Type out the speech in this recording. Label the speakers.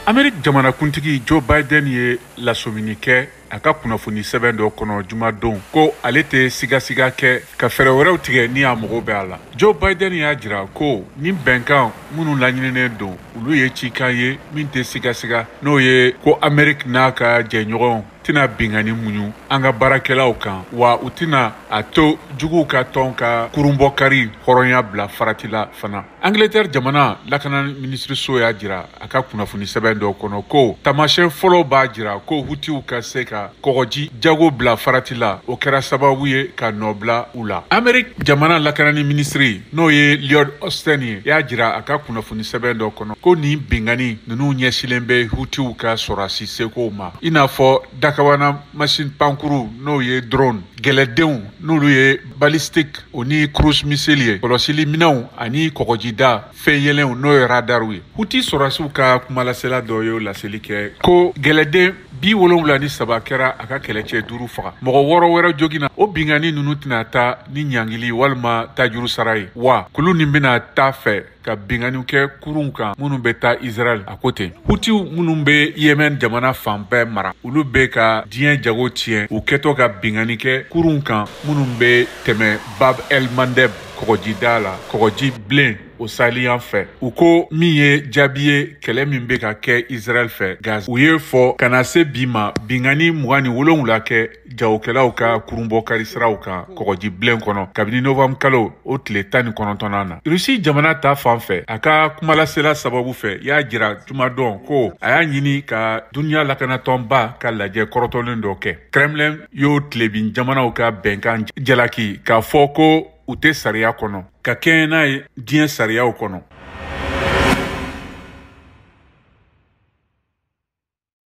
Speaker 1: Amerique jamanakuntigi Joe Biden ye lasɔmini kɛ a ka kunnafoni sɛbɛn dɔ kɔnɔ jumadon ko ale tɛ sigasiga kɛ ka fɛɛrɛ wɛrɛw tigɛ ni a mago bɛ a la. Joe Biden y'a jira ko ni bɛnkan minnu laɲininen don, olu ye cikan ye min tɛ sigasiga, n'o ye ko Amerique n'a ka jɛɲɔgɔnw tɛna binkanni muɲu an ka baarakɛlaw kan, wa u tɛna a to juguw ka tɔn ka kurunbɔkari hɔrɔnya bila farati la fana. Angleterre jamana lakana minisiriso y'a jira a ka kunnafoni sɛbɛn dɔ kɔnɔ ko taamasiyɛn fɔlɔ b'a jira ko Hutiw ka se ka kɔgɔji jago bila farati la, o kɛra sababu ye ka nɔ bila u la. Amerique jamana lakanani minisiri, n'o ye Lloyd Austin ye, y'a jira a ka kunnafoni sɛbɛn dɔ kɔnɔ ko nin binkanni ninnu ɲɛsilen bɛ Hutiw ka sɔrɔdasi sekow ma, i n'a fɔ dakawana masin pankuru, n'o ye drone, gɛlɛdenw n'olu ye balistique o ni cruise missile ye, kɔlɔsili minɛnw ani kɔgɔjida fɛn yelenw, n'o ye radarw ye. Huti sɔrɔdasiw ka kumalasela dɔ y'o laseli kɛ ko gɛlɛden 73 kɛra a ka kɛlɛcɛ 5 faga, mɔgɔ 6 wɛrɛ joginna. O binkanni ninnu tɛna taa ni ɲangili walima tajuru sara ye, wa kulu nin bɛna taa fɛ ka binkanniw kɛ kurunw kan minnu bɛ taa Israël. A ko ten, Hutiw minnu bɛ Yemen jamana fan bɛɛ mara, olu bɛ ka diɲɛ jago tiɲɛ u kɛtɔ ka binkanni kɛ kurunw kan minnu bɛ tɛmɛ Bab el Mandeb kɔgɔjida la, kɔgɔji bilen o saheliyan fɛ. U ko min ye jaabi ye kɛlɛ min bɛ ka kɛ Israël fɛ Gaza. U ye fɔ ka na se bi ma binkanni 27 kɛ jagokɛlaw ka kurunbɔkari siraw kan kɔgɔji bilen kɔnɔ kabini novembre kalo o tile 19nan na. Rusi jamana ta fan fɛ, a ka kumalasela sababu fɛ, y'a jira jumadon ko a y'a ɲini ka duniya lakanatɔnba ka lajɛ kɔrɔtɔlen dɔ kɛ. Kremlin y'o tilebin jamanaw ka bɛnkan jalaki k'a fɔ ko u tɛ sariya kɔnɔ ka kɛɲɛ n'a ye diɲɛ sariyaw kɔnɔ.